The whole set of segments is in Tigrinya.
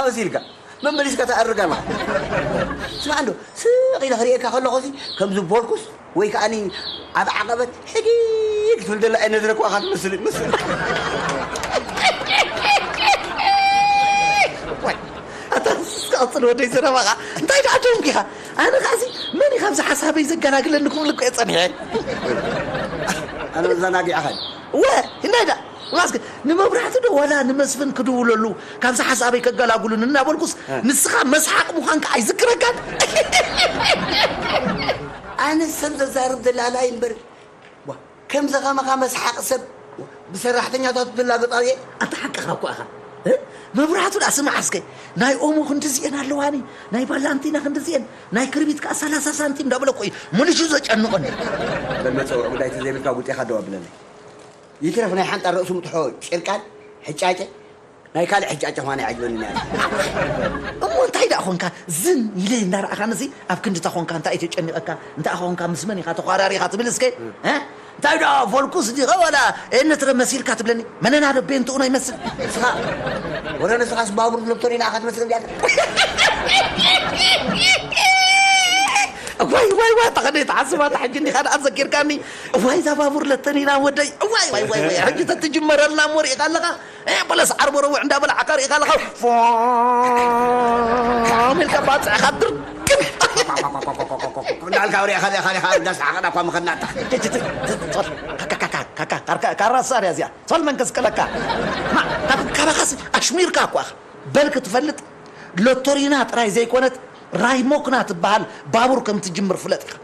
መሲልካ መመሊስካ ተኣርጋ ማ ስማዕ እንዶ ስቕ ኢለ ክርእየካ ከለኹ ሲ ከምዚ ቦልኩስ ወይ ከዓኒ ኣብ ዓቐበት ሕጊግ ክትብል ዘላ ኣይነዝረክዋኻ ትመስል መስል ኣታ ክቐፅል ወደይ ዘረባኻ እንታይ ደኣ ደንጊኻ ኣነ ከዓሲ መን ኢኻ ብዚ ሓሳበይ ዘገላግለኒ ክብል እኮ እየ ፀኒሐ ኣነ ዘናጊዕኻ ወ እንታይ ደኣ ዋስክ ንመብራህቲ ዶ ዋላ ንመስፍን ክድውለሉ ካብዚ ሓሳበይ ከገላግሉን እናበልኩስ ንስኻ መስሓቕ ምዃንካ ኣይዝክረካን ኣነ ሰብ ዘዛርብ ደላላ እምበር ከምዚ ከማኻ መስሓቕ ሰብ ብሰራሕተኛታቱ ዝላገፅ ኣብየ ኣታ ሓቅኻ እኮ ኢኻ መብራህቱ ዳ ስማዕ እስከ ናይ ኦሞ ክንድዚኤን ኣለዋኒ ናይ ባላንቲና ክንድዚኤን ናይ ክርቢት ከዓ ሰላሳ ሳንቲም እንዳበለ እኮ እዩ ሙልሹ ዘጨንቆኒ በል መፀውዒ ጉዳይ ተዘይብልካ ጉጤኻ ደው ኣብለለይ ይትረፍ ናይ ሓንጣ ርእሱ ምጥሖ ጭርቃን ሕጫጨ ናይ ካልእ ሕጫጨ ኳነ ይዓጅበኒ ነይረ። እሞ እንታይ ደኣ ኾንካ ዝን ኢለ እንዳረኣኻንሲ ኣብ ክንድታ ኾንካ እንታይ ተጨኒቐካ እንታይ ኾንካ ምስ መን ኢኻ ተዃራሪኻ ትብል እስከ እንታይ ደኣ ፎልኩስ ዲኸ ዋላ ኤነትረ መሲልካ ትብለኒ መነና ዶ ቤንትኡ ነው ይመስል ንስኻ ወረ ንስኻስ ባቡር ሎቶሪ ንኣኻ ትመስል እንዲያ ዋይ ዋይ ዋይ ተኸደ ተሓስባ ተሕጂ እንዲኻ ደኣ ዘኪርካኒ እዋይ እዛ ባቡር ለተኒና ወደይ እዋይ ዋይ ዋይ ዋይ ሕጂ ተትጅመረልና እሞ ርኢኻ ኣለኻ እ በለስ ዓርቦ ረቡዕ እንዳበላዕካ ርኢኻ ኣለኻ ፎም ኢልካ ባፅዕኻ ድርግም እንዳልካ ሪኢኻ ሪኢኻ ሪኢኻ እንዳስሓቕና እኳ ምኸድናታ ካራሳ ሪያ እዚኣ ሶል መንከስ ቀለካ ማ ካብ ካባኻስ ኣሽሚርካ እኳ ኢኻ በል ክትፈልጥ ሎቶሪና ጥራይ ዘይኮነት ራይሞክና ትበሃል ባቡር ከም ትጅምር ፍለጥ ኢኻ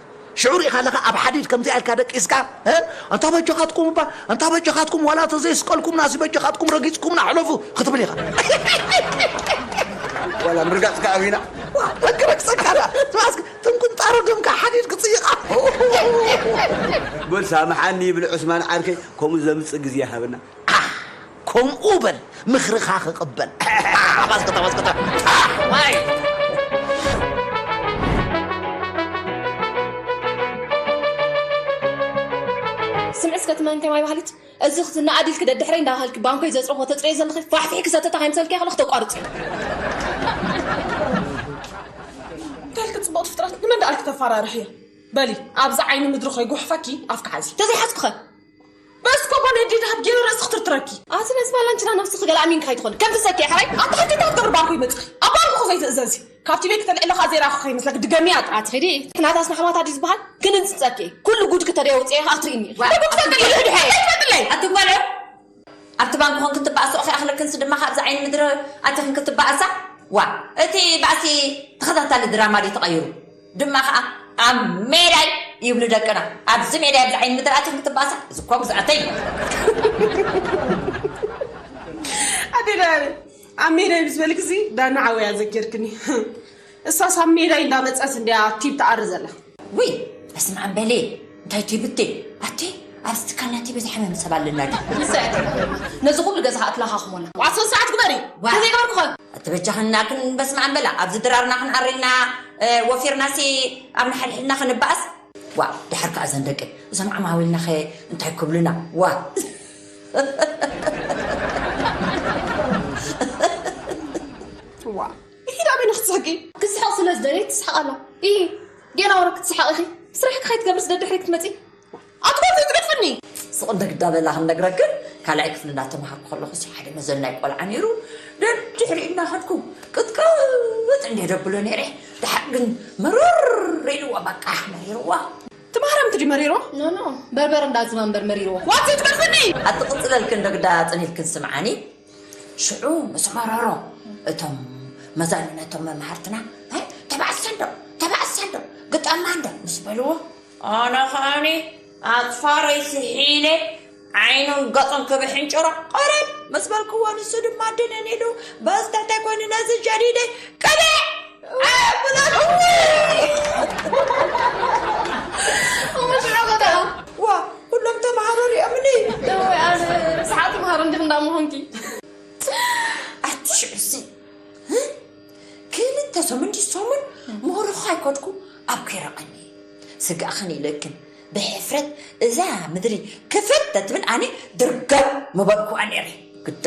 ሽዑ ርኢኻ ኣለኻ ኣብ ሓዲድ ከምዚኣ ኢልካ ደቂስካ ኣንታ በጃኻትኩም እባ ኣንታ በጃኻትኩም ዋላ ተዘይስቀልኩምና ሲ በጃኻትኩም ረጊፅኩምና ሕለፉ ክትብል ኢኻ ዋላ ምርጋፅካ ኣቢና ሕጊ ረግፀካ ዳ ትማስክ ትንቁንጣሮ ደምካ ሓዲድ ክፅይቓ በል ሳምሓኒ ይብል ዑስማን ዓርከይ ከምኡ ዘምፅእ ግዜ ሃበና ከምኡ በል ምኽርኻ ክቕበል ተባስከ ተባስከ ዋይ ስምዒ እስከ ትመን ከማይ ባህሊት እዚ ክትናኣድ ኢልኪ ደድሕረይ እንዳበሃልኪ ባንኮይ ዘፅረኾ ተፅርዮ ዘለኺ ፋሕፊሕ ክሰተታ ከይምሰልኪ ከለኹ ተቋርፂ እንታይ ኢልኪ ፅቡቕቲ ፍጥረት ንመን ደኣ ኢልኪ ተፈራርሕዮ በሊ ኣብዚ ዓይኒ ምድሪ ከይጉሕፈኪ ኣፍኪ ሓዚ ተዘይሓዝኩኸ በስኮ ቦነ ዲ ዳሃብ ጌሩ ርእሲ ክትርትረኪ። ኣቲ ነዚ ባላንችና ነብስኺ ገለ ኣሚንኪ ከይትኾኒ። ከም ትሰኪ ሕራይ። ኣቲ ሕጂ እንታይ ትገብሪ ባርኮ ይመጽኺ። ኣብ ባርኮ ከይትእዘዚ። ካብቲ ቤት ክተልዕሊ ከኣ ዘይረኣኹ ከይመስለኪ ድገምያ። ኣቲ ኺዲ። እቲ ናታ ኣስናሕማታ ድዩ ዝበሃል? ክንጽጸኪ። ኩሉ ጉድኪ ተደይ ኣውጽኤ ከኣ ትርእይኒ ኢኺ። ዋ፣ ደጉ ክሰቅል እዩ ድሕሪ። ኣይትፈጥለይ። ኣቲ ጓል ኣብቲ ባንክ ኾን ክትበኣስኦ ከይኣኽለክንስ ድማ ካብዚ ዓይኒ ምድሪ ኣቲኽን ክትበኣሳ። ዋ፣ እቲ ባእሲ ተኸታታሊ ድራማ ድዩ ተቐይሩ? ድማ ኸዓ ኣብ ሜዳይ ይብሉ ደቅና። ኣብዚ ሜዳይ ኣብዚ ዓይኒ ምድሪ ኣትዮም ክትባእሳ እዚ እኮ ግዝኣተይ እዩ። ኣዴ ዳያነ ኣብ ሜዳይ ምስ በልክሲ ዳና ዓወያ ዘኪርክኒ። እሳስ ኣብ ሜዳይ እንዳመፀት እንድያ ቲብ ትኣሪ ዘላ። ውይ በስመ ኣብ በሊ እንታይ ቲብቲ ኣቲ ኣብዚ ትካልና ቲብ ዝሓመመ ሰብ ኣለና ድዩ? ንሳ እያ ትብለና። ነዚ ኩሉ ገዛ ኸዓ ትለኻኽሞና። ዋት ሰዓት ግበሪ። ዋ። ተዘይገበርኩ ኸ? ኣቲ በጃኽና ግን በስመ ኣብ በላ ኣብዚ ድራርና ክንኣርይ ኢልና ወፊርናሲ ኣብ ንሓድሕድና ክንበኣስ ዋ ድሓር ከዓ እዘን ደቂ እዞም ዓማዊልናኸ እንታይ ክብሉና ዋ ዋ ኢዳ በይነ ክትስሕቂ ክስሕቕ ስለ ዝደለየ ትስሕቕ ኣላ ኢ ጌና ወረ ክትስሓቕ ኢኺ ስራሕኪ ከይትገብርስ ደድሕሪ ክትመፂ ኣትኮን ዘይትገድፍኒ። ስቕ እንደ ግዳ በላ ክንነግረክን ካልኣይ ክፍሊ እናተምሃርኩ ከለኹ ሲ ሓደ መዘናይ ቆልዓ ነይሩ ደድሕሪ እናኸድኩ ቅጥቅጥ እንደ ደብሎ ነይረ ድሓር ግን መረር ኢልዋ በቃ መሪርዋ። ትማህረምቲ ድዩ መሪርዋ? ኖ ኖ በርበር እንዳዝማ እምበር መሪርዋ። ዋት ዘይትገድፍኒ። ኣቲ ቅፅለልክን ዶ ግዳ ፅን ኢልክን ስምዓኒ። ሽዑ ምስ መረሮ እቶም መዛኑ ነቶም መማህርትና ተባእሳ እንዶ ተባእሳ እንዶ ግጠማ እንዶ ምስ በልዎ ኣነ ከኣኒ ኣፅፋረይ ስሒለ ዓይኑን ገፁን ክብሕንጭሮ ቅርብ ምስ በልክዎ ንሱ ድማ ድንን ኢሉ በዚ ትሕተይ ኮይኑ ነዚ ጀዲደይ ቅብዕ ኣብሎ ዋ ኩሎም ተምሃሮ ሪኦምኒ ሰዓት ተምሃሮ እንዲኽ እንዳመሆንኪ ኣቲ ሽዑሲ ክልተ ሰሙን ድዩ ሰሙን ምሁርኻ ኣይኮድኩ ኣብ ከይረቐኒ ስጋእኽን ኢለክን ብሕፍረት እዛ ምድሪ ክፍት ተትብል ኣነ ድርገም ምበልኩዋ ነይረ ግዳ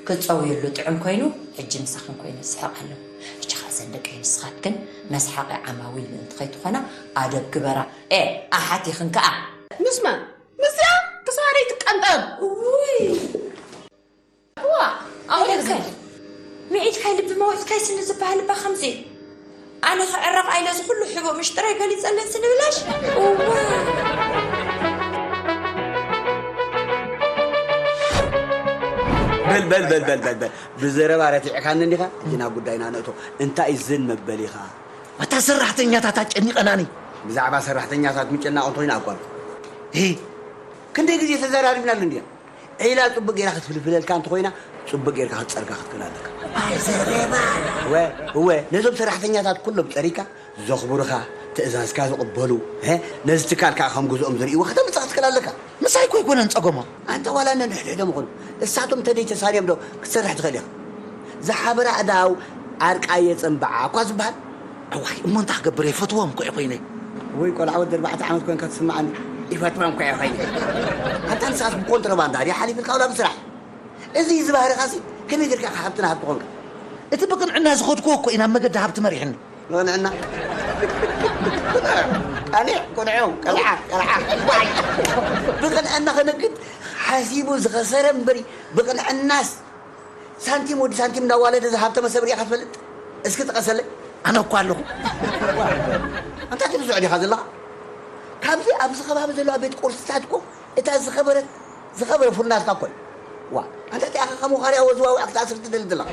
ክጸውየሉ ጥዑም ኮይኑ፣ ሕጂ ምሳኽን ኮይነ ዝስሕቕ ኣለኹ። ሕጂ ኸኣ ዘን ደቀይ ንስኻትክን መስሓቒ ዓማዊል ምእንቲ ኸይትኾና ኣደብ ግበራ። ኤ፣ ኣሓት ኢኽን ከኣ። ምስ መን? ምስያ ክሳደይ ትቀንጠብ። እውይ። እዋ፣ ኣሁን እከ። መዒድካይ ልቢ መዊዕካይ ስኒ ዝበሃል እባ ከምዚ። ኣነ ክዕረቕ ኢለ እዚ ኩሉ ሕቡእ ምሽጥረይ ገሊጸለን ስኒ ብላሽ። እዋ። በል፣ በል፣ በል፣ በል፣ በል፣ በል። ብዘረባ ረቲዕካኒ እንዲኻ? ሕጂ ናብ ጉዳይና ንእቶ። እንታይ ዝን መበሊኻ? ወታ ሰራሕተኛታት ኣጨኒቐናኒ። ብዛዕባ ሰራሕተኛታት ምጭናቕ እንተኾይኑ ኣቋርጽ። እ፣ ክንደይ ግዜ ተዘራሪብናሉ እንድያ? ዒላ ጽቡቅ ጌራ ክትፍልፍለልካ እንተኾይና፣ ጽቡቅ ጌርካ ክትጸርጋ ክትክእል ኣለካ። ኣይ ዘረባ። እወ፣ እወ፣ ነዞም ሰራሕተኛታት ኩሎም ጸሪካ፣ ዘኽብሩኻ፣ ትእዛዝካ ዝቕበሉ፣ እ፣ ነዚ ትካል ከኣ ከም ግዝኦም ዝርእይዎ ከተምጽእ ክትክእል ኣለካ። ምሳይ እኮ ኣይኮነን ጸገሞም። ኣንታ ዋላ ነንሕድሕዶም ይኹኑ፣ እሳቶም ተደይተሳንዮም ዶ ክትሰርሕ ትኽእል ኢኻ? ዝሓበራ ኣእዳው ዓርቃ የጸንብዓ እኳ ዝበሃል። እዋይ፣ እሞ እንታይ ክገብር እየ? ይፈትዎም እኮ እየ ኮይነ። ወይ ቆልዓ ወዲ ኣርባዕተ ዓመት ኮይንካ ትስምዓኒ። ይፈትዎም እኮ እየ ኮይነ። ኣንታ ንስኻስ ብኮንትሮባንዳ ድያ ሓሊፍልካ ወላ ብስራሕ? እዚ እዩ ዝባህርኻሲ፣ ከመይ ጌርካ ኢኻ ሃብትና ሃብቲ ኮንካ? እቲ ብቕንዕና ዝኸድክዎ እኮ እዩ ናብ መገዲ ሃብቲ መሪሕኒ። ብቕንዕና? ቀኒዕ፣ ቁንዑ፣ ቀልዓ፣ ቀልዓ። ዋይ! ብቕንዕና ክነግድ ሓሲቡ ዝኸሰረ እምበሪ፣ ብቕንዕናስ ሳንቲም ወዲ ሳንቲም እንዳዋለደ ዝሃብተመ ሰብ ሪኢኻ ትፈልጥ? እስኪ ጥቀሰለይ። ኣነ እኮ ኣለኹ። ኣንታ ትብዝዖ ዲኻ ዘለኻ? ካብዚ ኣብዚ ከባቢ ዘለዋ ቤት ቁርስታት እኮ እታ ዝኸበረት፣ ዝኸበረ ፉል ናትካ እኮ እዩ። ዋ፣ ኣንታ እቲኣ ኸ ከም ወኻርያ ወዝዋዊ ክትኣስር ትደሊ ዘለኻ?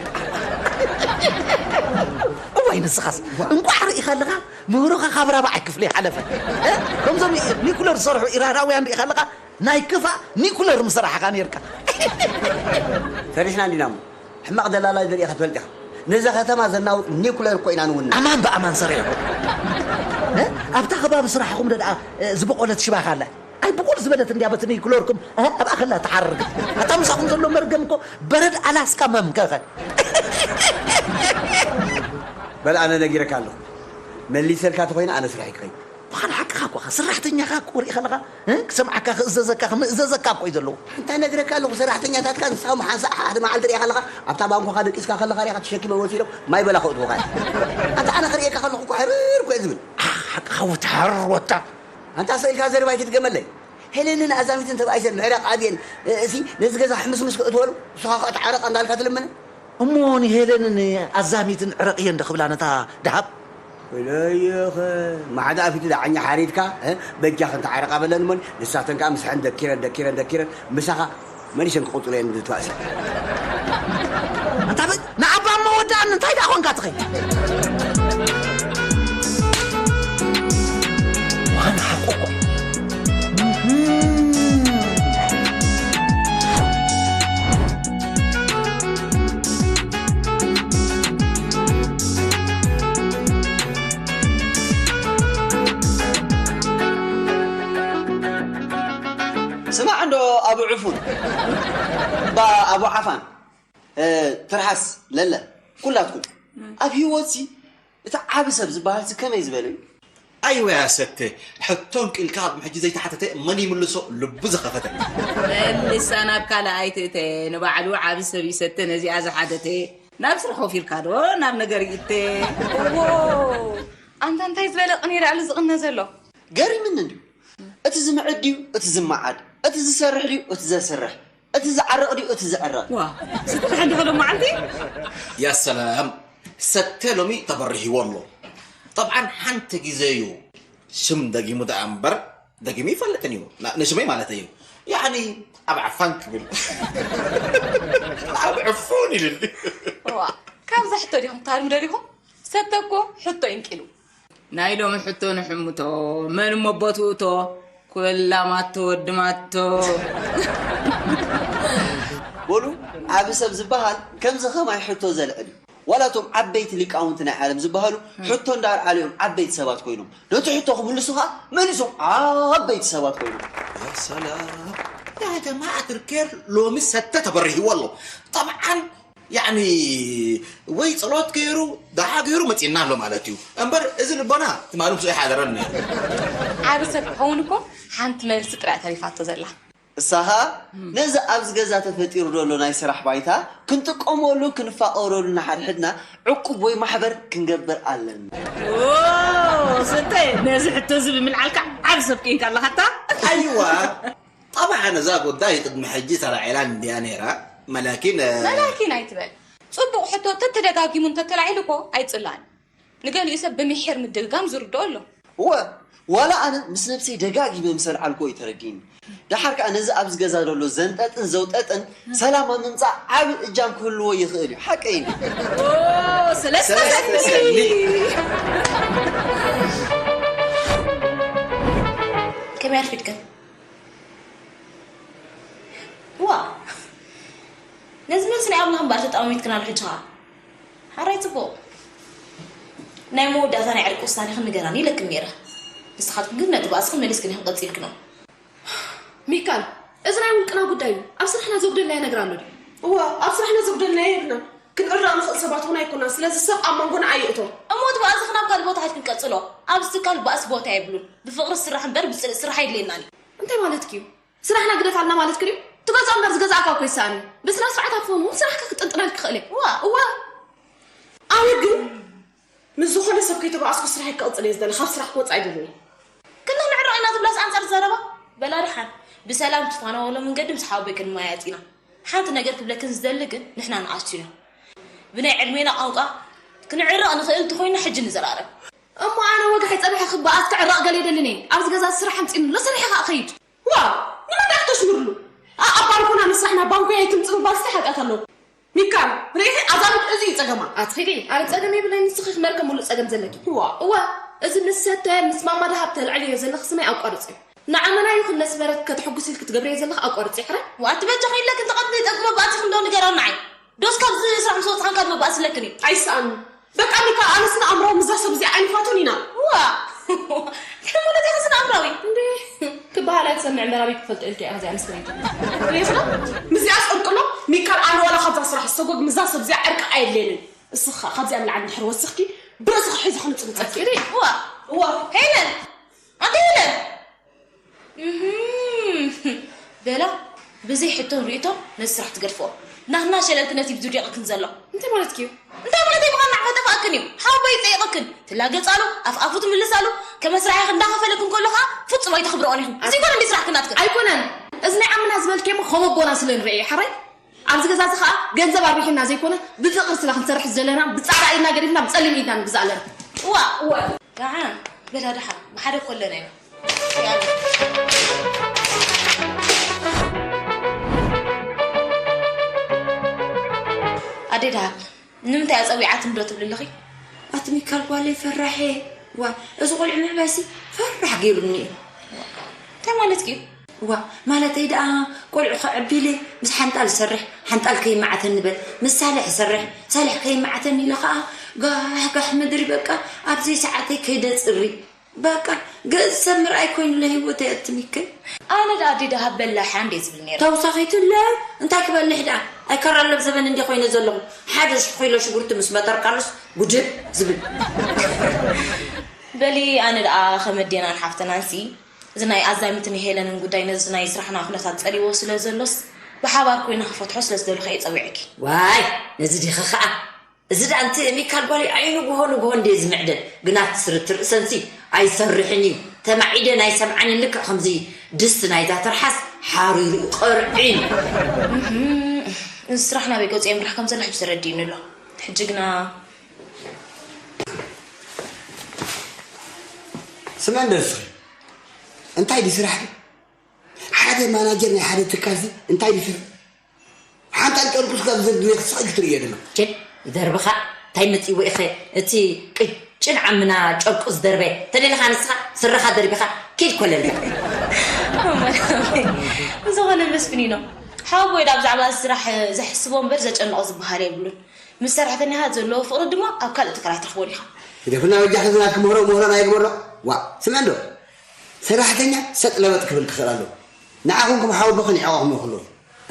እዋይ ንስኻስ እንቋዕ ርኢኻ ኣለኻ፣ ምህሮኻ ካብ ራብዓይ ክፍሊ ሓለፈ። እ? ከምዞም ኒኩለር ዝሰርሑ ኢራናውያን ርኢኻ ኣለኻ፣ ናይ ክፋእ ኒኩለር ምሰራሕኻ ኔርካ። ፈሪሕና እንዲና እሞ፣ ሕማቕ ደላላይ ዘርእኻ ትፈልጥ ኢኻ። ነዛ ከተማ ዘናውጥ ኒኩለር እኮ ኢና ንውንን። ኣማን ብኣማን ሰሪሕኩም። እ? ኣብታ ከባቢ ስራሕኹም ዶ ደኣ፣ እ፣ ዝበቖለት ሽባኻ ኣላ? ኣይ ብቑል ዝበለት እንድያ በቲ ኒኩለርኩም፣ እ፣ ኣብኣ ከላ ትሓርር። ኣታ ምሳኹም ዘሎ መርገም እኮ በረድ ኣላስካ መምከኸ። በል ኣነ ነጊረካ ኣለኹ። መሊሰልካ ተኾይነ ኣነ ስራሐይ ክኸይድ። ብኻን ሓቅኻ እኮ ኢኻ፣ ሰራሕተኛኻ እኮ ሪኢ ከለኻ፣ እ? ክሰምዓካ፣ ክእዘዘካ፣ ክምእዘዘካ እኮ እዩ ዘለዎ። እንታይ ነግረካ ኣለኹ፣ ሰራሕተኛታትካ ንስኻ ሓንሳእ ሓደ መዓልቲ ሪኢኻ ኣለኻ፣ ኣብታ ባንኮኻ ደቂስካ ከለኻ ሪኢኻ ተሸኪሞም ወሲዶም ማይ በላ ከእትዉኻ እዮም። ኣንታ ኣነ ክርእየካ ከለኹ እኮ ሕርር እኮ እየ ዝብል። ሓቅኻ ወታ ሕርር ወታ። ኣንታ ስእልካ ዘረባ ኣይትድገመለይ። ሄለንን ኣዛሚትን ተባኢሰን ምዕራቕ ኣብየን፣ እ፣ እሲ ነዚ ገዛ ሕምስምስ ከእትወሉ፣ ንስኻ ከኣ ተዓረቕ እንዳልካ ትልምነ። እሞ ንሄለንን ኣዛሚትን ዕረቕየን ዶ ክብላ ነታ ደሃብ? ወለየኸ፣ ማዕዳ ኣፊቱ ዳዓኛ ሓሪድካ፣ እ፣ በጃኽን ተዓረቓ በለን እሞኒ፣ ንሳተን ከኣ ምስሐን ደኪረን፣ ደኪረን፣ ደኪረን፣ ምሳኻ መሊሰን ክቕጽሎ እየን ብዝተባእሲ። ኣንታ በ-፣ ንዓባ እሞ ወድኣኒ፣ እንታይ ደኣ ኾንካ ትኸይድ? ዋና ሓቁ እኮ። ስማዕ እንዶ ኣቡ ዕፉን፣ ባ ኣቡ ዓፋን፣ እ፣ ትርሓስ ለለ፣ ኩላትኩም ኣብ ህይወትሲ እቲ ዓቢ ሰብ ዝበሃልሲ ከመይ ዝበለ እዩ? ኣይወ ኣሰተ፣ ሕቶ እንቂልካ ኣብ ሕጂ ዘይተሓተተ መን ይምልሶ? ልቡ ዝኸፈተ። መልሳ ናብ ካልእ ኣይትእተ፣ ንባዕሉ ዓቢ ሰብ ይሰተ ነዚኣ ዝሓተተ። ናብ ስራሕ ወፊርካ ዶ ናብ ነገር ይእተ? እዎ፣ ኣንታ እንታይ ዝበለ ቅኔ ደኣሉ ዝቕነ ዘሎ? ገሪምኒ እንድዩ። እቲ ዝምዕድ ድዩ እቲ ዝመዓድ? እቲ ዝሰርሕ ድዩ እቲ ዘስርሕ? እቲ ዝዓርቕ ድዩ እቲ ዝዕረቕ? ዋ፣ ስተ ድሓን ዲኻ ሎም መዓልቲ? ያ ሰላም፣ ሰተ ሎሚ ተበሪህዎ ኣሎ። ጠብዓን ሓንቲ ግዜ እዩ ሽም ደጊሙ ደኣ እምበር፣ ደጊሙ ይፈልጥን እዩ። ና-፣ ንሽመይ ማለት እዩ። ያዕኒ፣ ኣብ ዓፋን ክብል። ኣብ ዕፉን ኢሉኒ። ዋ፣ ካብዛ ሕቶ ዲኹም ታርሙ ደሊኹም? ሰተ እኮ ሕቶ ይንቂሉ። ናይ ሎሚ ሕቶ ንሕምቶ፣ መን እሞ ቦትኡ እቶ? ኩላ ማቶ ወዲ ማቶ። በሉ፣ ዓቢ ሰብ ዝበሃል ከምዚ ኸማይ ሕቶ ዘልዕል እዩ። ዋላ እቶም ዓበይቲ ሊቃውንቲ ናይ ዓለም ዝበሃሉ ሕቶ እንዳልዓሉ እዮም ዓበይቲ ሰባት ኮይኖም። ነቲ ሕቶ ክምልሱ ኸኣ መሊሶም ዓበይቲ ሰባት ኮይኖም። ያ ሰላም። ያ ጀማዓት ልኬር ሎሚ ሰተ ተበሪህዎ ኣሎ። ጠብዓን ያዕኒ፣ ወይ ጸሎት ገይሩ፣ ደዓ ገይሩ መጺእና ኣሎ ማለት እዩ። እምበር፣ እዚ ልቦና ትማሊ ምስኡ ይሓደረን ነይሩ። ዓቢ ሰብ ክኸውን እኮ ሓንቲ መልሲ ጥራይ ተሪፋቶ ዘላ። እሳ ኸኣ ነዚ ኣብዚ ገዛ ተፈጢሩ ዘሎ ናይ ስራሕ ባይታ ክንጥቀመሉ፣ ክንፋቐረሉ፣ ንሓድሕድና ዕቁብ ወይ ማሕበር ክንገብር ኣለና። ስተ ነዚ ሕቶ እዚ ብምልዓልካ ዓብ ሰብ ኮንካ ኣለኻታ። ኣይዋ፣ ጠብዓ ነዛ ጉዳይ ቅድሚ ሕጂ ተላዒላ እንድያ ነይራ። መላኪን መላኪን ኣይትበል። ጽቡቕ ሕቶ ተተደጋጊሙ እንተተላዒሉ እኮ ኣይጽላእን። ንገሊኡ ሰብ ብምሒር ምድግጋም ዝርድኦ ኣሎ። እወ፣ ዋላ ኣነ ምስ ነብሰይ ደጋጊመ ምስ ኣልዓልክዎ እዩ ተረዲእኒ። ደሓር ከኣ ነዚ ኣብዚ ገዛ ዘሎ ዘንጠጥን ዘውጠጥን ሰላም ኣብ ምምጻእ ዓቢ እጃም ክህልዎ ይኽእል እዩ። ሓቀይ እዩ። ሰለስተ ሰኒ። ከመይ ኣርፊድክን? ዋ፣ ነዚ መልሲ ናይ ኣምላኽ እምበኣር ተጠማሚትክናሉ ሕጂ ኸኣ። ሓራይ ጽቡቕ። ናይ መወዳእታ ናይ ዕርቂ ውሳኔኽን ንገራኒ ኢለክን ነይረ። ንስኻትክን ግን ነቲ ባእስኽን መሊስክን ኢኽን ቀጺልክኖ። ሚካል፣ እዚ ናይ ውልቅና ጉዳይ እዩ። ኣብ ስራሕና ዘጉደልናዮ ነገር ኣሎ ድዩ? እወ፣ ኣብ ስራሕና ዘጉደልናዮ የብልናን። ክንዕረቕ ንኽእል ሰባት እውን ኣይኮናን። ስለዚ ሰብ ኣብ መንጎና ኣየእቶ። እሞ እቲ ባእስኽን ኣብ ካልእ ቦታ ሒዝክን ቀጽሎ። ኣብዚ ትካል ባእሲ ቦታ የብሉን። ብፍቕሪ ዝስራሕ እምበር ብጽልኢ ዝስራሕ ኣየድልየናን እዩ። እንታይ ማለትኪ እዩ? ስራሕና ግደፋልና ማለትኪ ድዩ? ትገዝኦ እምበር ዝገዝኣካ እኮ ይሰኣን እዩ። ብስነ ስርዓት ኣብ ፎን እውን ስራሕኪ ክጥንጥነልኪ ይኽእል እየ። እዋ፣ እዋ። ኣነ ግን ምስ ዝኾነ ሰብ ከይተባኣስኩ ስራሐይ ክቕጽል እየ ዝደሊ። ካብ ስራሕ ክወጽእ ኣይደልን እየ። ክልተ ንዕረቕ ኢና ትብላስ ኣንጻር ዘረባ? በላ ደሓን ብሰላም ትፋነወሉ መንገዲ ምስ ሓወቦይ ክንመያየጥ ኢና። ሓንቲ ነገር ክብለክን ዝደሊ ግን ንሕና ንኣሽቱ ኢና። ብናይ ዕድሜና ቋንቋ ክንዕረቕ ንኽእል እንተኾይንና ሕጂ ንዘራረብ። እሞ ኣነ ወግሐ ጸኒሐ ክበኣስ ክዕረቕ ገለ ኣይደልን እየ። ኣብዚ ገዛ ስራሕ ኣምጺኡኒ ኣሎ ሰሪሐ ከኣ እኸይድ። ዋው! ንመን ዲኣ ክተሽምርሉ? ኣኣ ባንኮና ንስራሕ ናብ ባንኮ እያ ኣይትምጽእ ምባልስ እንታይ ሓጢኣት ኣለዎ? ሚካል፣ ርኢኺ ኣዛብእ እዚ እዩ ጸገማ። ኣትኺዲ፣ ኣነ ጸገም የብለይን ንስኺ መርከብ ሙሉእ ጸገም ዘለኪ። ዋው! እወ፣ እዚ ምስ ሰተ ምስ ማማ ደሃብ ተልዕልዮ ዘለኺ ስመይ ኣቋርጽዮ። ንዓመና ይኹን ነስመረት ከተሐጉሲ ኢልኪ ትገብርዮ ዘለኺ ኣቋርጽዮ ሕራይ። ዋእ፣ ኣቲ በጃኺ ኢለክን ተቐትሊ ጠንቂ መባእትኺ እንዶ ንገራ ንዓይ። ዶስ ካብዚ ስራሕ ምስ ወጻእክን ካልእ መባእሲ ኣለክን እዩ። ኣይሰኣን። በቃ ሚካል ኣነስ ንኣምራዊ ምዛ ሰብ እዚኣ ኣይንፋቶን ኢና። ዋ ከመለት ኢኺ ስነ ኣምራዊ። እንዴ ክበሃል ኣይትሰምዕ እምበር ኣበይ ክፈልጦ ኢልኪ ኢኻ እዚኣ ኣንስተይቲ። ሬፍና ምስዚኣ ስቕልቅሎ ሚካል ኣነ ዋላ ካብዛ ስራሕ ዝሰጎግ ምዛ ሰብ እዚኣ ዕርቂ ኣየድልየንን። እስኻ ካብዚኣ ንላዕሊ እንድሕር ወሲኽኪ ብርእስኺ ሒዘ ክንጽንጸኪ። ዋ ዋ ሄለን ኣንቲ ሄለን እህም፣ በላ ብዘይ ሕቶን ርእይቶን ነዚ ስራሕ ትገድፍኦ። ናትና ሸለልትነት እዩ ብዝውዲቕክን ዘሎ። እንታይ ማለትኪ እዩ? እንታይ ማለተይ ምዃን ናዕባ ጠፋእክን እዩ። ሓወቦይ ይጸይቐክን፣ ትላገጻሉ፣ ኣፍ ኣፉ ትምልሳሉ፣ ከመስርሓ ኢኺ እንዳኸፈለክን ከሎ ኸኣ ፍጹም ኣይተኽብርኦን ኢኽን። እዚ ኣይኮነን ድዩ ስራሕክን ናትክን? ኣይኮነን። እዚ ናይ ዓምና ዝበልክዮ እሞ ከም ኣቦና ስለ ንርእዮ እዩ። ሓራይ? ኣብዚ ገዛ እዚ ኸኣ ገንዘብ ኣርቢሑና ዘይኮነ ብፍቕሪ ስለ ክንሰርሕ ዘለና ብጻዕዳ ኢድና ገዲፍና ብጸሊም ኢድና ንግዛእ ኣለና። እዋ እዋ። ደሓን በላ ደሓን ብሓደ እኮ ኣለና ኢና። ኣደይ ደሃብ ንምንታይ እያ ጸዊዓትኒ ዶ ትብሊ ኣለኺ? ኣቲ ሚካል ጓለይ ፈራሕ እየ። ዋ እዚ ቆልዑ ምዕባይሲ ፈራሕ ገይሩኒ እዩ። እንታይ ማለትኪ እዩ? ዋ ማለተይ ደኣ ቆልዑ ከዕቢ ኢለ ምስ ሓንጣል እሰርሕ ሓንጣል ከይመዓተኒ በል ምስ ሳልሕ እሰርሕ ሳልሕ ከይመዓተኒ ኢለ ኸኣ ጋሕ ጋሕ ምድሪ በቃ ኣብ ዘይሰዓተይ ከይደ እጽሪ በቃ ገጽ ሰብ ምርኣይ ኮይኑለ ሂወተይ ኣቲ ሚከ። ኣነ ደኣ ኣዲ ደሃብ በላሕ እንድየ ዝብል ነይረ። ተውሳኺትለ እንታይ ክበልሕ ደኣ ኣይከራለብ ዘበን እንድየ ኮይነ ዘለኹ ሓደ ሽሕ ኪሎ ሽጉርቲ ምስ መጠርካሉስ ጉድል ዝብል። በሊ ኣነ ደኣ ከም ኣዴናን ሓፍተናንሲ እዚ ናይ ኣዛሚትን ሄለንን ጉዳይ ነዚ ናይ ስራሕና ኩነታት ጸሊዎ ስለ ዘሎስ ብሓባር ኮይና ክፈትሖ ስለ ዝደለኹ እየ ጸዊዐኪ። ዋይ ነዚ ዲኺ ኸኣ እዚ ደኣ ኣንቲ ሚካል ጓለይ ኣይ ንግሆ ንግሆ እንድየ ዝምዕደን ግና እቲ ስርትር ርእሰንሲ ኣይሰርሕን እዩ ተማዒደን ኣይሰምዓንን ልክዕ ከምዚ ድስቲ ናይዛ ትርሓስ ሓሪሩ እዩ ቅርዒን። እዚ ስራሕ ናበይ ገጹ የምርሕ ከም ዘሎ ሕጂ ተረዲእኒ ኣሎ። ሕጂ ግና ስምዒ እንዶ እስኺ እንታይ ድዩ ስራሕኪ? ሓደ ማናጀር ናይ ሓደ ትካልሲ እንታይ ድዩ ስርሑ? ሓንጣል ጨርቁስ ካብ ዘድልዮ ክስቕ ክትርእዮ ድማ። ቸ፣ ዝደርብኻ እንታይ መጺዎ ኢኸ እቲ ቅጭን ዓምና ጨርቁ ዝደርበ? ተደሊኻ ንስኻ ስረኻ ደርቢኻ ኪድ ኮለል። ዝኾነ መስፍን ኢኖ ሓወቦይ ዳ ብዛዕባ እዚ ስራሕ ዘሕስቦ እምበር ዘጨንቖ ዝበሃል የብሉን። ምስ ሰራሕተኛታት ዘለዎ ፍቕሪ ድማ ኣብ ካልእ ትካላት ትረኽቦ ዲኻ? ግደፍና በጃኺ እዚ ናትኪ ምህሮ ምህሮና ኣይግበሮ። ዋእ ስምዒ እንዶ ሰራሕተኛ ሰጥ ለበጥ ክብል ክኽእል ኣለዎ። ንዓኹም ከም ሓወቦኺ ንዒቑኹም ይኽእሉ።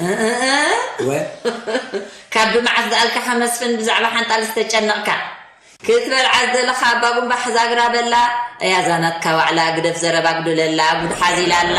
እእእ። ወ። ካብ መዓስ ዝኣልካኻ መስፍን ብዛዕባ ሓንጣል ዝተጨነቕካ? ክትበልዓ ዝደለኻ ኣባ ጉምባሕ ዛግራ በላ። እያ እዛ ናትካ ዋዕላ ግደፍ ዘረባ ኣጉድለላ ጉድ ሓዚላ ኣላ።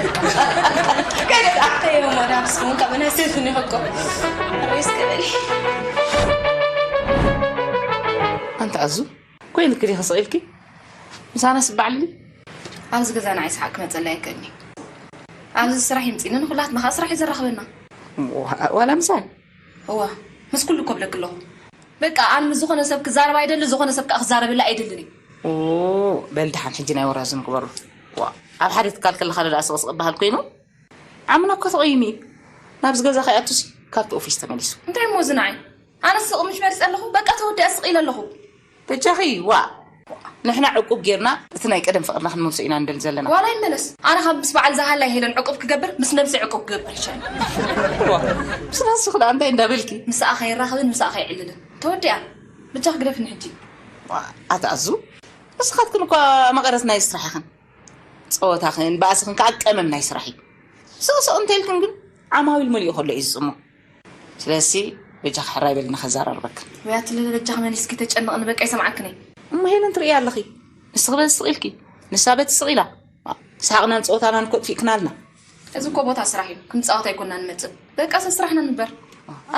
ከይደ ኣተዮ ማዳም ስኹም ካብ ናይ ሰይፍኒ ሕቆ ሬስ ከበሊ ኣንተ ኣዙ ኮይንኪ ዲኺ ስቕ ኢልኪ ምሳና ስባዕልኒ ኣብዚ ገዛ ንዓይ ሰሓቅ ክመፀላ ኣይክእልኒ ኣብዚ ስራሕ ይምፅኒ ንኩላትና ከዓ ስራሕ እዩ ዘራኽበና ዋላ ምሳይ እዋ ምስ ኩሉ ኮብለክ ኣለኹ በቃ ኣን ምስ ዝኾነ ሰብ ክዛረብ ኣይደሊ ዝኾነ ሰብ ከዓ ክዛረብላ ኣይደልን እዩ በል ድሓን ሕጂ ናይ ወራዝን ግበሩ ኣብ ሓደ ትካል ከለኻ ደኣ ስቕስቕ በሃል ኮይኑ ዓምና እኮ ተቐይሙ እዩ ናብዚ ገዛ ከይኣቱሲ ካብቲ ኦፊስ ተመሊሱ እንታይ እሞ ዝንዓይ ኣነ ስቕ ምሽ መሪፀ ኣለኹ በቃ ተወዲኣ ስቕ ኢለ ኣለኹ በጃኺ ዋ ንሕና ዕቁብ ጌርና እቲ ናይ ቀደም ፍቕርና ክንመልሶ ኢና ንደሊ ዘለና ዋላ ይመለስ ኣነ ካብ ምስ በዓል ዝሃላይ ሄለን ዕቁብ ክገብር ምስ ነብሲ ዕቁብ ክገብር ይሻል ምስ ናሱ ክዳ እንታይ እንዳበልኪ ምስኣ ከይራኸብን ምስኣ ከይዕልልን ተወዲኣ በጃኺ ግደፍኒ ሕጂ ኣቲ ኣዙ ንስኻትክን እኳ መቐረት ናይ ስራሕ ኢኽን ፀወታኽን ባእስኽን ከዓ ቀመም ናይ ስራሕ እዩ ስቕስቕ እንተልክን ግን ዓማዊል መሊኡ ከሎ እዩ ዝፅሞ ስለዚ በጃኺ ሕራይ በልና ከዘራርበክን ወይ ኣቲ ለለ በጃኺ መሊስኪ ተጨንቕኒ በቃ ይሰምዓክን እየ እሞ ሄለን ትርእያ ኣለኺ ንስኺ በዚ ስቕ ኢልኪ ንሳ በቲ ስቕ ኢላ ሰሓቕናን ፀወታናን እኮ ጥፊእክናልና እዚ እኮ ቦታ ስራሕ እዩ ክንፃወት ኣይኮና ንመፅእ በቃ ሰስራሕና ንበር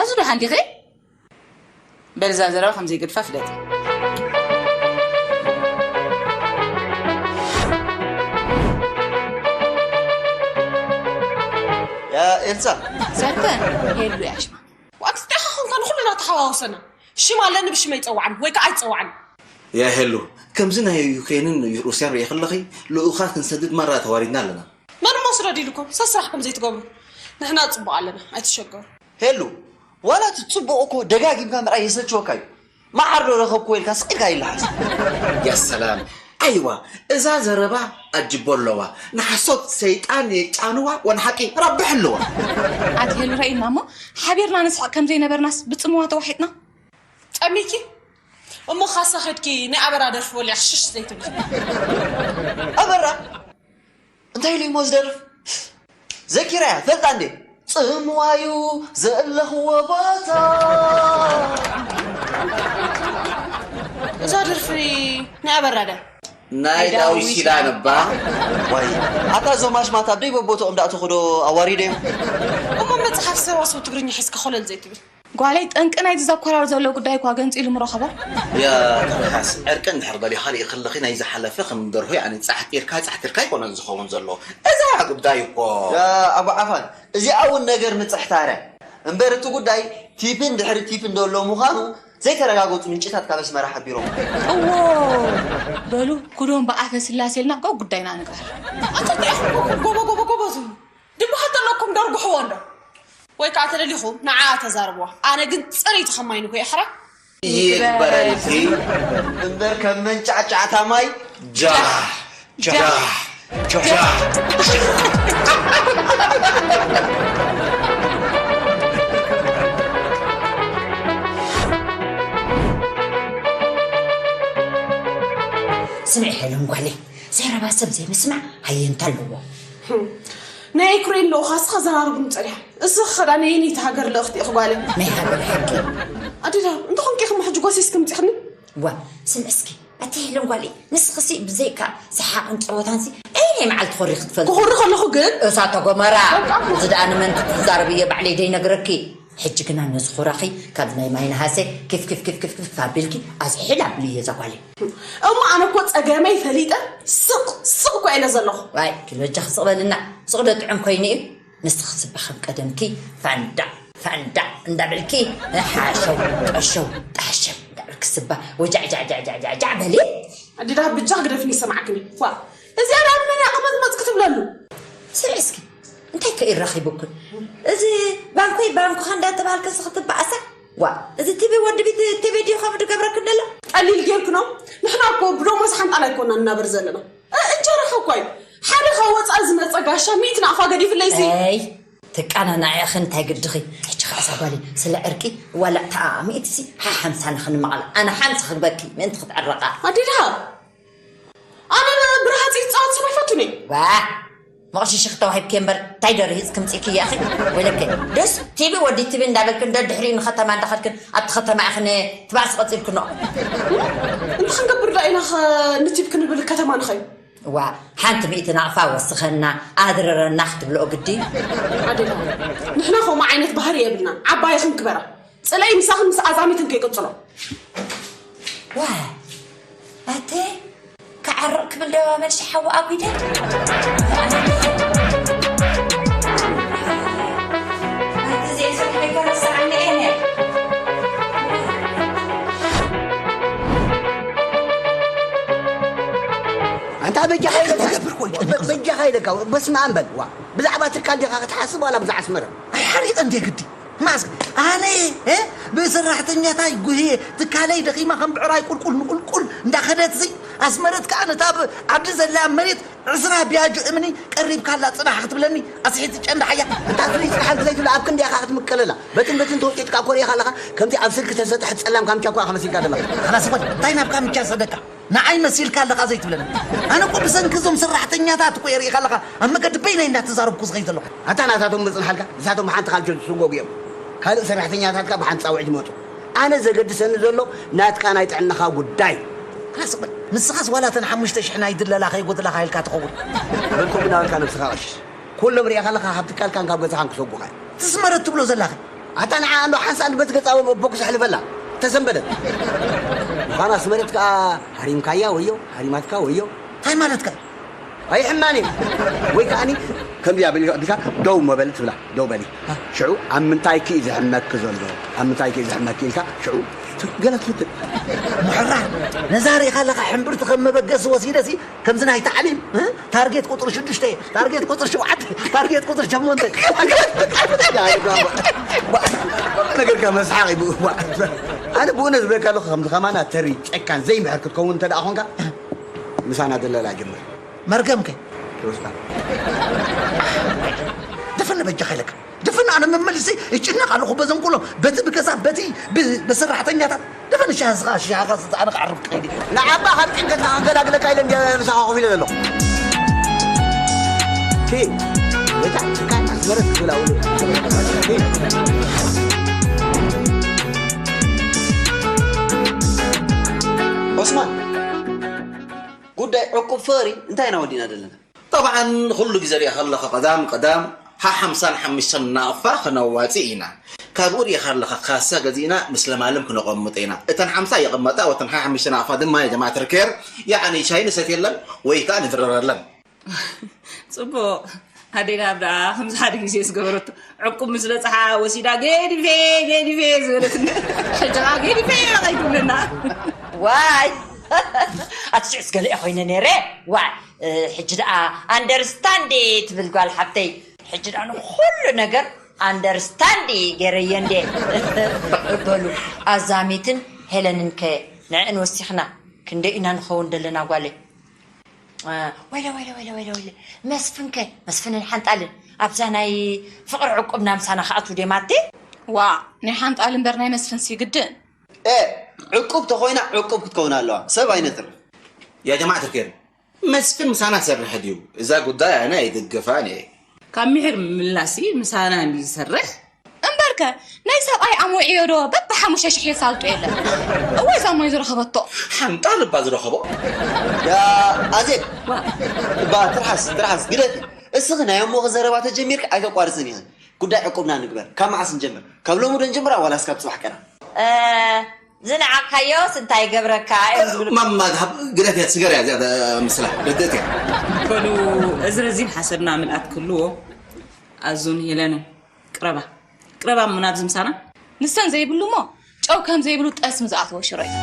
ኣዚ ዶ ሓንዲኸ በልዛ ዘረባ ከም ዘይገድፋ ፍለጥ ኤልሳ ዘተ ሄሉ ያሽማ ዋክስቴኻ ኾንካ ንኩልና ተሓዋውሰና ሽም ኣለኒ ብሽመ ይፀዋዕን ወይ ከዓ ኣይፀዋዕን ያ ሄሉ ከምዚ ናይ ዩክሬንን ሩስያን ርኤ ከለኺ ልኡኻት ክንሰድድ ማራ ተዋሪድና ኣለና መን እሞ ስደዱ ኢሉኩም ሰብ ስራሕ ከም ዘይትገብሩ ንሕና ፅቡቕ ኣለና ኣይትሸገሩ ሄሉ ዋላ እቲ ፅቡቕ እኮ ደጋጊምካ ምርኣይ የሰልችወካ እዩ መዓር ዶ ረኸብኩ ኢልካ ስቕ ኢልካ ይለሓስ ያ ሰላም ኣይዋ እዛ ዘረባ ኣጅቦ ኣለዋ ንሓሶት ሰይጣን የጫንዋ ወንሓቂ ረብሕ ኣለዋ ኣቲ ሄሉ ረኢና እሞ ሓቢርና ንስሕቕ ከም ዘይነበርናስ ብፅምዋ ተዋሒጥና ጠሚኪ እሞ ካሳ ከድኪ ናይ ኣበራ ደርፊ ወሊያ ሽሽ ዘይትብሊ ኣበራ እንታይ ኢሉ እሞ ዝደርፍ ዘኪራያ ፈልጣ እንዴ ጽምዋዩ ዘለኽዎ ቦታ እዛ ደርፊ ናይ ኣበራ ደ ናይ ዳዊት ሲዳን እባ ዋይ ኣታ እዞም ኣሽማት ኣብ ደይ በቦትኦም ዳእተኹዶ ኣዋሪደዮም እሞ መፅሓፍ ሰዋሰው ትግርኛ ሒዝካ ኮለል ዘይትብል ጓለይ ጠንቂ ናይዚ ዘኮራር ዘሎ ጉዳይ እኳ ገንፂሉ ምረኸቦ። ያ ትርሓስ ዕርቂ እንድሕር ደሊኻ ሪኢ ከለኺ ናይ ዝሓለፈ ከም ደርሆ ያኒ ፃሕጢርካ ፃሕጢርካ ኣይኮነን ዝኸውን ዘሎ እዛ ጉዳይ እኮ። ያ ኣቡ ዓፋን እዚኣ እውን ነገር ምፅሕታር እያ እምበር እቲ ጉዳይ ቲፒ እንድሕሪ ቲፒ እንደሎ ምዃኑ ዘይተረጋገፁ ምንጭታት ካብ ኣስመራ ሓቢሮም። እዎ በሉ ኩዶም ብኣፈ ስላሴ ኢልና ጎ ጉዳይና ንግበር። ኣታ እንታይ ኢኹም ጎቦ ጎቦ ጎቦ ትብሉ? ድበሃል ተለኩም ደርጉሕዎ እንዶ ወይ ከዓ ተደሊኹም ንዓኣ ተዛርብዋ ኣነ ግን ፅርይቲ ከማይ ንኮ የሕራ ይግበረልኪ። እምበር ከም መንጫዕጫዕታ ማይ ጃሕ ጃሕ ጃሕ። ስምዒ ሄለን ጓለይ፣ ዘረባ ሰብ ዘይምስማዕ ሃየንታ ኣለዎ። ናይ ዩክሬን ልኡኻ እስኻ ዘራርቡኒ ጸኒሓ። እስኺ ኸዳ ነየነይቲ ሃገር ልእኽቲ ኢኺ ጓለይ? ናይ ሃገር ሓቂ። ኣዴዳ፣ እንተኾንኪ ኢኺ ሕጂ ጓሲስኪ ምጺኽኒ? ዋ፣ ስምዒ እስኪ ኣቲ ሄለን ጓለይ፣ ንስኽሲ ብዘይካ ሰሓቕን ጸወታንሲ ኣየናይ መዓልቲ ኾሪኺ ትፈልጢ? ክኾሪ ከለኹ ግን እሳተ ጎመራ። እዚ ደኣ ንመን ክትዛረብዮ ባዕለይ ደይነግረኪ። ሕጂ ግና ነዚ ኹራኺ ካብዚ ናይ ማይ ነሃሰ ኪፍ ኪፍ ኪፍ ኪፍ ኪፍ ኣቢልኪ ኣዝሒል ኣብልዮ እዛ ጓለይ። እሞ ኣነ እኮ ጸገመይ ፈሊጠ ስቕ ስቕ እኮ ኢለ ዘለኹ። ዋይ ኪል በጃኺ ስቕ በልና። ስቕ ዶ ጥዑም ኮይኑ እዩ? ንስኺ ስባ ከም ቀደምኪ ፋንዳዕ ፋንዳዕ እንዳበልኪ ሓሸው ጠሸው ጣሸው እንዳበልኪ ስባ ወጃዕጃዕጃዕጃዕጃዕ በሊ። ኣዴዳ ብጃ ግደፍኒ ይሰማዕክኒ። ዋ እዚኣ ናብ መን እያ ቅመጽመጽ ክትብለሉ? ስምዒ እስኪ እንታይ ከ ይራኺቡክን? እዚ ባንኮይ ባንኩኻ እንዳተባሃልክስ ክትበኣሳ? ዋ እዚ ቲቪ ወዲ ቤት ቲቪ ድዩ ከምኡ ድገብረክን ደሎ? ቀሊል ጌርክኖ? ንሕና እኮ ብደሞዝ ሓንጣል ኣይኮና ንናበር ዘለና። እ- እንጀራኻ እኳ እዩ። ሓደ ካብ ወፃኢ ዝመፀ ጋሻ ሚእቲ ናቕፋ ገዲፍለይሲ። ኣይ ትቃናናዒ ኢኺ እንታይ ግድኺ? ሕጂ ኸዓ እዛ ጓለይ ስለ ዕርቂ ዋላ እታ ሚእቲ ሲ ሓሓምሳ ንኽንመቓላ ኣነ ሓምሳ ክግበኪ ምእንቲ ክትዕረቓ። ኣዴ ደሃብ ኣነ ብረሃፂ ዝፃወት ሰብ ኣይፈቱን እየ። ዋ መቕሽሽኺ ተዋሂብኪ እምበር እንታይ ዶ ርሂፅኪ ምፂእክያ ኢኺ? ወይለከ ዶስ ቲቪ ወዲ ቲቪ እንዳበልክን ደድሕሪኡ ንኸተማ እንዳኸድክን ኣብቲ ኸተማ ኢኽን ትባእሲ ቐፂልክንኦ። እንታይ ክንገብር ዶ ኢና ኸ ንቲብ ክንብል ከተማ ንኸይድ? እዋ ሓንቲ ሚእቲ ናቕፋ ወስኸና ኣድርረና ክትብልኦ ግዲ። ኣዴና ንሕና ከምኡ ዓይነት ባህሪ የብልናን። ዓባይኽን ክበራ። ፅለይ ምሳኽን ምስ ኣዛሚትን ከይቅፅሎ። ዋ ኣተ ክዓርቕ ክብል ዶ መልሲ ሓዊ ኣጒደ። ኣቲ እዚኣ ስራሕ ኣይኮነስ ሰዓኒ እየ ነይረ። ኣንታ በጃኻ ኢለካ በጃኻ ኢለካ በስመኣም በል ዋ ብዛዕባ ትካል ዲኻ ክትሓስብ ዋላ ብዛዕባ ኣስመረ ኣይሓሪቐ እንደ ግዲ ማስ ኣነ ብሰራሕተኛታይ ጉህየ ትካለይ ደኺማ ከም ብዕራይ ቁልቁል ንቁልቁል እንዳኸደት ዚ ኣስመረት ከዓ ነታ ዓዲ ዘላ መሬት ዕስራ ቢያጆ እምኒ ቀሪብካላ ፅባሕ ክትብለኒ ኣስሒት ጨንዳ ሓያ እንታ ፍሉይ ፅባሕ ዘይትብላ ኣብ ክንዲ ኢኻ ክትምቀለላ በትን በትን ተወቂጥካ ኮሪኻ ኣለኻ ከምቲ ኣብ ስልኪ ተሰጥሐት ፀላም ካምቻ እኳ ኢኻ መሲልካ ዘለኻ። ኸላስ በል እንታይ ናብ ካምቻ ሰደካ ንዓይ መሲልካ ኣለኻ ዘይትብለኒ። ኣነ እኮ ብሰንኪ እዞም ሰራሕተኛታት እኮ እየ ርኢኻ ኣለኻ ኣብ መገዲ በይነይ እንዳተዛረብኩ ዝኸይድ ዘለኹ። ኣታ ናታቶም ምፅንሓልካ ንሳቶም ብሓንቲ ካልቸር ዝስጎጉ እዮም። ካልእ ሰራሕተኛታትካ ብሓንቲ ፃውዒት ይመፁ። ኣነ ዘገድሰኒ ዘሎ ናትካ ናይ ጥዕናኻ ጉዳይ። ኸላስ በል ንስኻስ ዋላ እተን ሓሙሽተ ሽሕ ናይ ድለላ ከይጎድላኻ ኢልካ ትኸውን። በል ከምኡ እናበልካ ነብስኻ ቀሽሽ። ኩሎም ርኢኻ ኣለኻ ካብ ትካልካን ካብ ገዛኻን ክሰጉኻ እዮም። ትስመረት ትብሎ ዘላኺ። ኣታ ንዓ እንዶ ሓንሳእ ንበት ገጻ ቦክስ ኣሕልፈላ ተሰንበደት። ምዃና ኣስመረት ከኣ ሃሪምካያ ወዮ ሃሪማትካ ወዮ። እንታይ ማለትካ እዩ? ኣይሕማን እዩ። ወይ ከኣኒ ከምዚ ኣቢልካ ደው መበል ትብላ ደው በሊ። ሽዑ ኣብ ምንታይኪ እዩ ዝሕመኪ ዘሎ ኣብ ምንታይኪ እዩ ዝሕመኪ ኢልካ ሽዑ ገለ ትፍትን። ምሕራር ነዛ ርኢኻ ኣለኻ ሕምብርቲ ከም መበገሲ ወሲደሲ ከምዚ ናይ ታዕሊም ታርጌት ቁፅሪ ሽዱሽተ ታርጌት ቁፅሪ ሸውዓተ ታርጌት ቁፅሪ ሸሞንተ ነገርካ መስሓቕ እዩ ኣነ ብእውነት ዝብለካ ኣለኹ ከምዚ ከማና ተሪ ጨካን ዘይምሕር ክትከውን እንተ ደኣ ኮንካ ምሳና ደለላ ጅምር መርገምከ ይወስዳ ደፈነ በጃኻ ኢለካ ደፈነ ኣነ መመልሲ ይጭነቕ ኣለኹ በዘም ኩሎም በቲ ብገዛ በቲ ብሰራሕተኛታት ደፈን ሻህኻ ሻህኻ ኣነ ክዓርፍ ከይዲ ንዓባ ካብ ጭንቀትካ ከገላግለካ ኢለ እንዲ ምሳኻ ኮፍ ኢለ ዘለኹ ቲ በታ ጭካን ኣስመረት ክብላውሉ ኦስማን ጉዳይ ዕቁብ ፍቕሪ እንታይ ኢና ወዲና ዘለና ጠብዓን ንኹሉ ግዜ ሪኢኻ ኣለኻ ቀዳም ቀዳም ሓሓምሳን ሓሙሽተን ናቕፋ ክነዋፅእ ኢና ካብኡ ሪኢኻ ኣለኻ ካሳ ገዚእና ምስ ለማለም ክነቐምጥ ኢና እተን ሓምሳ ይቕመጣ ወተን ሓሓምሽተ ናቕፋ ድማ የጀማዓ ትርኬር ያዕኒ ሻሂ ንሰትየለን ወይ ከዓ ንድረረለን ፅቡቕ ኣዴና ኣብ ደኣ ከምዚ ሓደ ግዜ ዝገበረቶ ዕቁብ ምስ በፅሓ ወሲዳ ገዲፈ ገዲፈ ዝበለት ሕጂ ከዓ ገዲፈ ከይትብለና ዋይ ኣቲ ሽዑስ ገሊኦ ኮይነ ነይረ ዋይ ሕጂ ደኣ ኣንደርስታንድ ትብል ጓል ሓብተይ ሕጂ ደኣ ንኩሉ ነገር ኣንደርስታንድ ገይረዮ እንዴ በሉ ኣዛሚትን ሄለንን ከ ንዕእን ወሲኽና ክንደይ ኢና ንኸውን ደለና ጓለይ? እ፣ ወይለ፣ ወይለ፣ ወይለ፣ ወይለ፣ ወይለ። መስፍን ከ፣ መስፍንን ሓንጣልን ኣብዛ ናይ ፍቕሪ ዕቁብና ምሳና ክኣትዉ ደማቴ? ዋ፣ ናይ ሓንጣል እምበር ናይ መስፍን ሲግድን። ኤ፣ ዕቁብ ተኾይና ዕቁብ ክትከውን ኣለዋ። ሰብ ኣይነትርፍ። يا جماعة الخير، መስፍን ምሳና ሰርሕ ድዩ? እዛ ጉዳይ ኣነ ኣይድግፋን እየ። ካብ ምሒር ምምላሲ ምሳና እንዲ ዝሰርሕ። እምበርከ፣ ናይ ሰብኣይ ኣምውዕዮ ዶ በብሓሙሽተ ሽሕ የሳልጡ የለን? እወ፣ እዛ እሞ ዝረኸበቶ። ሓንጣል እባ ዝረኸቦ። ያ ኣዜብ፣ ዋ። እባ ትርሓስ፣ ትርሓስ፣ ግደፊ። እስኺ ናይ እሞኺ ዘረባ ተጀሚርኪ ኣይተቋርጽን ኢኽን። ጉዳይ ዕቁብና ንግበር። ካብ መዓስ ንጀምር? ካብ ሎሚ ዶ ንጀምራ ዋላስ ካብ ጽባሕ ቀዳም? እ፣ ዝነዓቕካዮስ እንታይ ይገብረካ እዮም ዝብሉ። ማማ ዝሃብ ግደፍያ ስገር እያ እዚኣ ምስላ ደደት እያ። በሉ፣ እዚ ረዚን ሓሰብና ምልኣት ክህልዎ ኣዙን ሄለንን ቅረባ፣ ቅረባ እሞ ናብዚ ምሳና። ንሰን ዘይብሉ እሞ ጨው ከም ዘይብሉ ጠስሚ ዝኣተወ ሽሮ እዩ።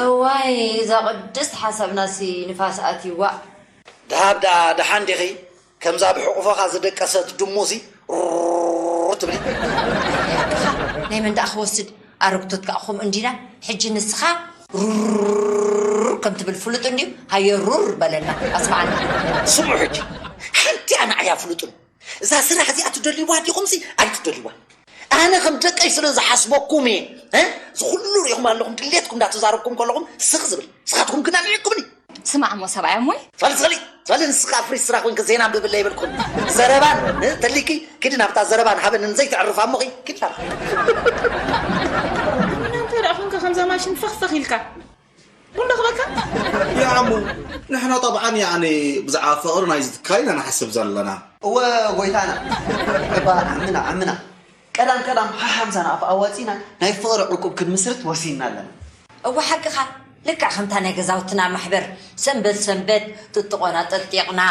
እዋይ፣ እዛ ቅድስት ሓሳብናሲ ንፋስ ኣትይዋ። ደሃብ ደኣ ደሓን ዲኺ? ከምዛ ብሕቑፎኻ ዝደቀሰት ድሙሲ ሩር ትብሊ። ናይ መን ደኣ ክወስድ? ኣረግቶት ከኣ ከምኡ እንዲና። ሕጂ ንስኻ ሩር ከም ትብል ፍሉጥ እንድዩ። ሃየ ሩር በለና፣ ኣስምዓና። ስምዑ ሕጂ፣ ሓንቲ ኣነ ኣያ ፍሉጥን። እዛ ስራሕ እዚኣ ትደልይዋ ዲኹምሲ ኣይትደልይዋ? ኣነ ከም ደቀይ ስለ ዝሓስበኩም እየ፣ እ? እዚ ኩሉ ርኢኹም ኣለኹም፣ ድሌትኩም እንዳተዛረብኩም ከለኹም ስቕ ዝብል። ንስኻትኩም ግን ኣንዒቕኩምኒ። ስማዕ እሞ ሰብኣይ እሞይ። ጸሊ፣ ጸሊ፣ ጸሊ፣ ንስኻ ፍሪስትራ ኮንክ ዜና ኣንብብለይ ይበልኩን። ዘረባን፣ እ፣ ተሊኪ፣ ኪዲ ናብታ ዘረባን ሃበንን ዘይተዕርፋ እሞኺ፣ ኪዲ ናብታ። ኣነ እንታይ ደኣ ኮንካ ከምዛ ማሽን ፈኽፈኽ ኢልካ? ቡን ደኽበካ? يا عمو، ንሕና ጠብዓን ያዕኒ ብዛዕባ ፍቕሪ ናይዚ ትካል ኢና ንሓስብ ዘለና። እወ ጎይታና፣ እባ ዓምና፣ ዓምና። ቀዳም ቀዳም ሓሓምሳ ንኣፍ ኣዋጺና ናይ ፍቕሪ ዕቁብ ክንምስርት ወሲንና ኣለና። እወ ሓቅኻ፣ ልክዕ ከምታ ናይ ገዛውትና ማሕበር ሰንበት ሰንበት ጥጥቖና ጠጢቕና፣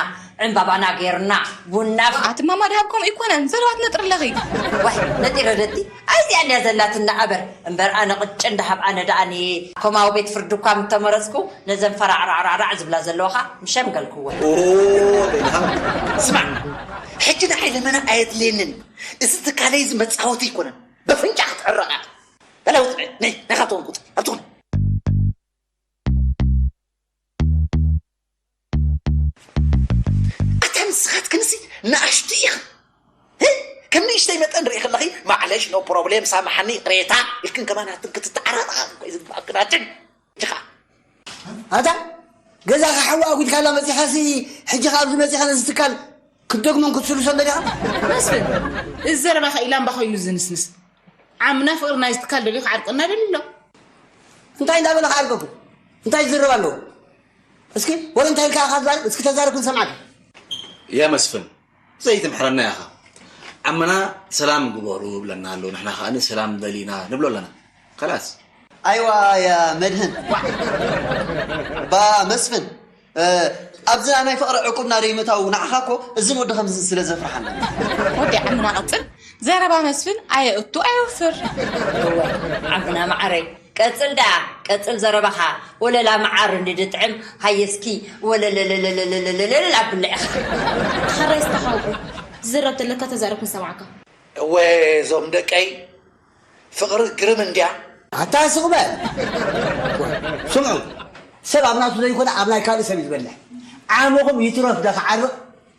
ዕምባባና ጌርና፣ ቡና ኣቲ ማማ ደሃብ ከምኡ ኣይኮነን፣ ዘረባ ትነጥሪ ኣለኺ። ዋይ፣ ነጢረ ደቲ፣ ኣይዚኣ እንድያ ዘላትና ኣበር። እምበር ኣነ ቅጭን ደሃብ ኣነ ደኣ እየ። ኮማዊ ቤት ፍርዲ እኳ ምተመረጽኩ፣ ነዘን ፈራዕራዕራዕራዕ ዝብላ ዘለዋኻ ምሸምገልክወን። ኦ፣ ደሃብ። ስማዕ፣ ሕጂ ንዓይ ለመና ኣየድልየንን። እዚ ትካለይ እዚ መጻወቲ ኣይኮነን። በፍንጫ ክትዕረቕ እያ። በላ ውጽዕ፣ ነይ፣ ናይ ካብቶም ቁጽ፣ ኣብቲ ኹን። ኣታ ንስኻትክንሲ ንኣሽቱ ኢኽን። ህ? ከም ንእሽተይ መጠን ርኢ ከለኺ፣ ማዕለሽ፣ no problem፣ ሳምሓኒ፣ ይቕሬታ ኢልክን ከማናትክን ክትተዓራረቓ እኮ እዩ ዝግባኣክን። ኣጭን፣ ጅኻ። ኣታ ገዛኻ ሓዊ ኣጒድካላ መጺኻሲ፣ ሕጂ ከኣ ኣብዚ መጺኻ ነዚ ትካል ክትደግሞን ክትስልሶን ደሊኻ? መስፍን፣ እዚ ዘረባኻ ኢላምባ ኮይኑ ዝንስንስ። ዓምና ፍቕሪ ናይዚ ትካል ደልዩ ክዓርቀና ደልዩ ኣሎ። እንታይ እንዳበለ ክዓርቀኩም? እንታይ ዝዝረብ ኣለዎ? እስኪ ወረ እንታይ ኢልካ ኢኻ ትዛረብ? እስኪ ተዛረብ ክንሰምዓካ። يا መስፍን፣ ዘይትምሕረና ኢኻ። ዓምና ሰላም ግበሩ ይብለና ኣሎ፣ ንሕና ከኣ ሰላም ደሊና ንብሎ ኣለና። ከላስ። ኣይዋ ያ መድህን። ባ መስፍን፣ እ፣ ኣብዛ ናይ ፍቕሪ ዕቁብና ደይምእታው ንዓኻ እኮ እዝን ወዲ ከምዝን ስለ ዘፍርሓና። ወዲ ዓምና ቀጽል። ዘረባ መስፍን ኣየእቱ ኣየውፍር። እወ፣ ዓምና መዓረይ፣ ቀጽል ደኣ፣ ቀጽል ዘረባኻ። ወለላ መዓር እንዲ ድጥዕም፣ ሃየ እስኪ ወለለለለለለለለለል ኣብልዕ ኢኻ። ሓራይ ዝተሓውቁ፣ ዝዘረብ ተለካ ተዛረብ ክንሰማዕካ። እወ፣ እዞም ደቀይ፣ ፍቕሪ ግርም እንድያ። ኣታ ስቕ በል። ስምዑ፣ ሰብ ኣብ ናቱ ዘይኮነ ኣብ ናይ ካልእ ሰብ እዩ ዝበልሕ። ዓመኹም ይትረፍ ዶ ክዓርቕ?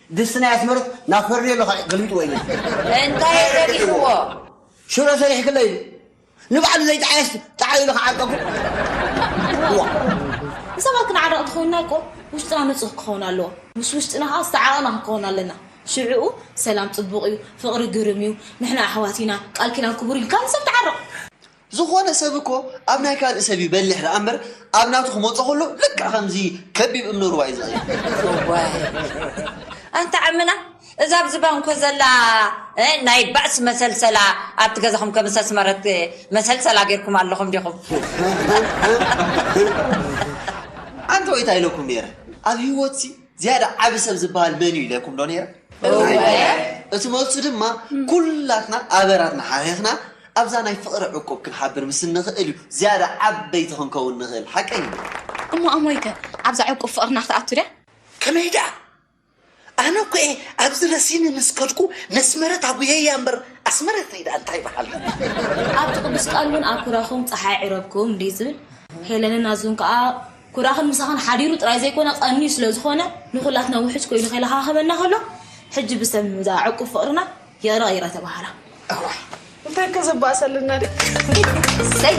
ድስቲ ናይ ኣስመረት ናብ ፈርኔሎ ኸ-፣ ገልቢጥዎ እዩ። እንታይ ረቢሕዎ? ሽሮ ሰሪሕክለይ ኢሉ። ንባዕሉ ዘይጠዓየስ ጠዓዩ ኢሉ ክዓርቀኩም? ዋ። ንሰባት ክንዓርቕ እንተኾይንና እኮ ውሽጥና ንጹህ ክኸውን ኣለዎ። ምስ ውሽጥና ኸዓ ዝተዓቐና ክንከውን ኣለና። ሽዕኡ ሰላም ጽቡቕ እዩ፣ ፍቕሪ ግርም እዩ፣ ንሕና ኣሕዋት ኢና፣ ቃል ኪዳን ክቡር እዩ ኢልካ ንሰብ ትዓርቕ። ዝኾነ ሰብ እኮ ኣብ ናይ ካልእ ሰብ እዩ በሊሕ ደኣ እምበር፣ ኣብ ናቱ ክመጾ ከሎ ልክዕ ከምዚ ከቢብ እምኒ ሩባ እዩ ዝቕየር። እዋይ። ኣንታ ዓምና፣ እዛ ኣብዚ ባንኮ ዘላ፣ እ፣ ናይ ባእሲ መሰልሰላ ኣብቲ ገዛኹም ከም ዝተስመረት መሰልሰላ ጌርኩም ኣለኹም ዲኹም? ኣንታ ወይ እንታይ ኢለኩም ነይረ? ኣብ ህይወትሲ ዝያዳ ዓቢ ሰብ ዝበሃል መን እዩ ኢለኩም ዶ ነይረ? እወ። እቲ መልሱ ድማ ኩላትና ኣበራትና ሓኺኽና ኣብዛ ናይ ፍቕሪ ዕቁብ ክንሓብር ምስ እንኽእል እዩ ዝያዳ ዓበይቲ ክንከውን ንኽእል። ሓቀኛ። እሞ ኣሞይከ ኣብዛ ዕቁብ ፍቕርና ክትኣቱ ድያ? ከመይ ደኣ? ኣነ እኮ እየ ኣብዚ ነሲኒ ምስ ከድኩ ነስመረት ኣጉየያ እምበር ኣስመረት ከይዳ እንታይ በሃል? ኣብቲ ቅዱስ ቃል እውን ኣብ ኩራኹም ፀሓይ ዕረብኩም እንዲ ዝብል፣ ሄለንን ኣዙን ከዓ ኩራኽን ምሳኽን ሓዲሩ ጥራይ ዘይኮነ ቀንዩ ስለ ዝኾነ ንኹላትና ውሕጅ ኮይኑ ከይለኻኸበና ከሎ፣ ሕጂ ብሰም እዛ ዕቁብ ፍቕርና ይቕረ ይቕረ ተባሃላ። እዋ፣ እንታይ ከዘባእሰልና ድዩ? ሰይ